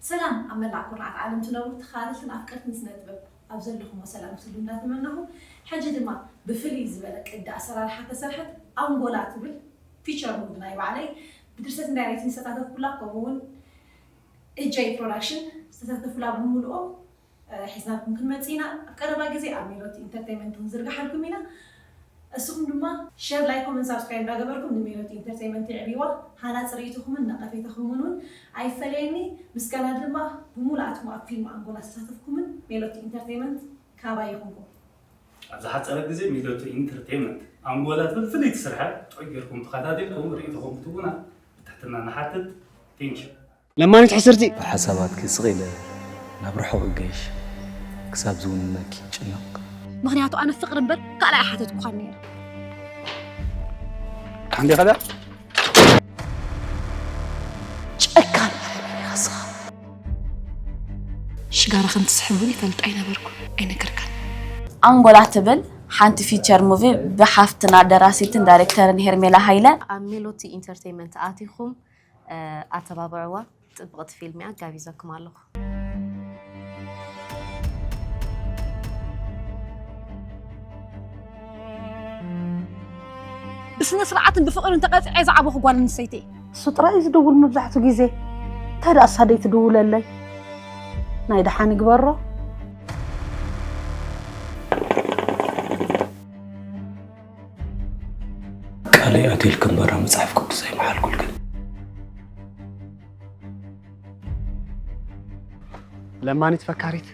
ሰላም ኣብ መላእ ኩርናዓት ዓለም ትነብሩ ተኸታተልትን ኣፍቀርትን ስነ ጥበብ ኣብ ዘለኹሞ ሰላም ክትህሉ እንዳተመነኹ፣ ሕጂ ድማ ብፍልይ ዝበለ ቅዲ ኣሰራርሓ ተሰርሐት ኣንጎላ ትብል ፊቸር ሙቪ ናይ ባዕለይ ብድርሰትን ዳይሬክትን ዝተሳተፍኩላ፣ ከምኡ እውን እጀይ ፕሮዳክሽን ዝተሳተፉላ ብምሉኦም ሒዝናልኩም ክንመጽእ ኢና። ኣብ ቀረባ ግዜ ኣብ ሜሎቲ ኢንተርቴይመንት ክንዝርግሓልኩም ኢና። እስኹም ድማ ሸር፣ ላይክ፣ ኮመንት፣ ሳብስክራይብ እንዳገበርኩም ንሜሎቲ ኢንተርቴይመንት የዕብይዋ። ሃናጺ ርእይቶኹምን ነቐፌታኹምን እውን ኣይፈለየኒ። ምስጋና ድማ ብምሉኣትኩም ኣብ ፊልም ኣንጎላ ዝተሳተፍኩምን ሜሎቲ ኢንተርቴይመንት ካባይ ይኹንኩም። ኣብ ዝሓጸረ ግዜ ሜሎቲ ኢንተርቴይመንት ኣንጎላ ትብል ፍልይቲ ስርሐ ጥዑይ ጌርኩም ተኸታቲልኩም ርእይቶኹም ክትህቡና ብትሕትና ንሓትት። ቴንኪዩ። ለማኒት ሕስርቲ። ብሓሳባትኪ ስቕ ኢለ ናብ ርሑቕ እገይሽ፣ ክሳብ ዝውንነኪ ይጭነቕ። ምኽንያቱ ኣነ ፍቕሪ እምበር ካልእ ኣይሓተትኩኻን ነይረ። ሓንዴ ኸዳ? ጨካን ኣረመኔ ኢኻ እስኻ። ሽጋራ ከም ትስሕብ እውን ይፈልጥ ኣይነበርኩን፣ ኣይነገርካን። ኣንጎላ ትብል ሓንቲ ፊቸር ሙቪ ብሓፍትና ደራሲትን ዳይሬክተርን ሄርሜላ ሃይለ። ኣብ ሜሎቲ ኢንተርቴይመንት ኣቲኹም፣ እ፣ ኣተባብዕዋ። ጽብቕቲ ፊልም እያ፣ ጋቢዘኩም ኣለኹ። ብስነ ስርዓትን ብፍቕርን ተቐጺዐ ዝዓበኹ ጓል ኣንስተይቲ እየ። እሱ ጥራይ እዩ ዝድውል መብዛሕትኡ ግዜ። እንታይ ደኣ እሳ ደይትድውለለይ? ናይ ደሓን ይግበሮ። ቃለይ ኣትልኪ እምበር ኣብ መጽሓፍ ቅዱስ ኣይመሓልኩልክን። ለማኒት ፈካሪት።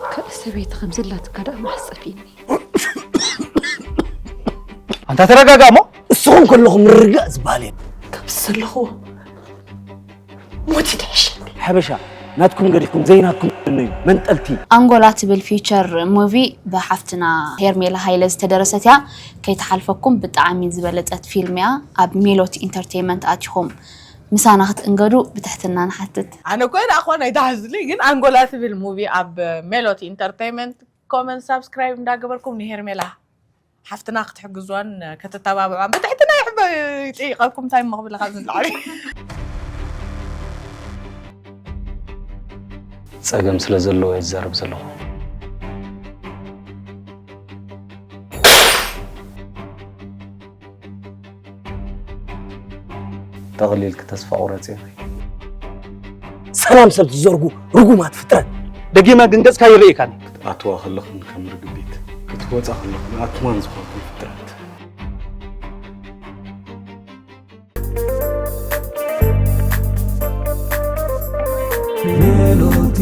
ካልእ ሰበይቲ ከም ዘላትካ ደኣ መዓስ ጸፊእኒ? ኣንታ ተረጋጋ እሞ። እስኹም ከለኹም ምርጋእ ዝበሃል የለን። ከምዚ ዘለኹዎ ሞት ይድሕሸኒ። ሓበሻ ናትኩም ገዲፍኩም ዘይናትኩም ትምነዩ መንጠልቲ። ኣንጎላ ትብል ፊውቸር ሙቪ ብሓፍትና ሄርሜላ ሃይለ ዝተደረሰት እያ። ከይትሓልፈኩም ብጣዕሚ ዝበለጸት ፊልም እያ። ኣብ ሜሎት ኢንተርቴይመንት ኣቲኹም ምሳና ክትእንገዱ ብትሕትና ንሓትት። ኣነ እኮ ደኣ እኮ ናይ ተሓዝሊ ግን ኣንጎላ ትብል ሙቪ ኣብ ሜሎት ኢንተርቴይመንት ኮመንት ሳብስክራይብ እንዳገበርኩም ንሄርሜላ ሓፍትና ክትሕግዝዋን ከተተባብዕዋን ብትሕትና ይሕበ-፣ ይጥይቐኩም። እንታይ እሞ ክብል ካብ ንላዕሊ። ጸገም ስለ ዘለዎ እየ ዝዛረብ ዘለኹ። ጠቕሊልኪ ተስፋ ቁረጺ ኢኺ። ሰላም ሰብ ዝዘርጉ ርጉማት ፍጥረት። ደጊመ ግን ገጽካ ይርእየካኒ። ክትኣትዋ ከለኽን ከም ርግቢት፣ ክትወጻ ከለኽን ኣትማን ዝኾንኩም ፍጥረት። ሜሎቲ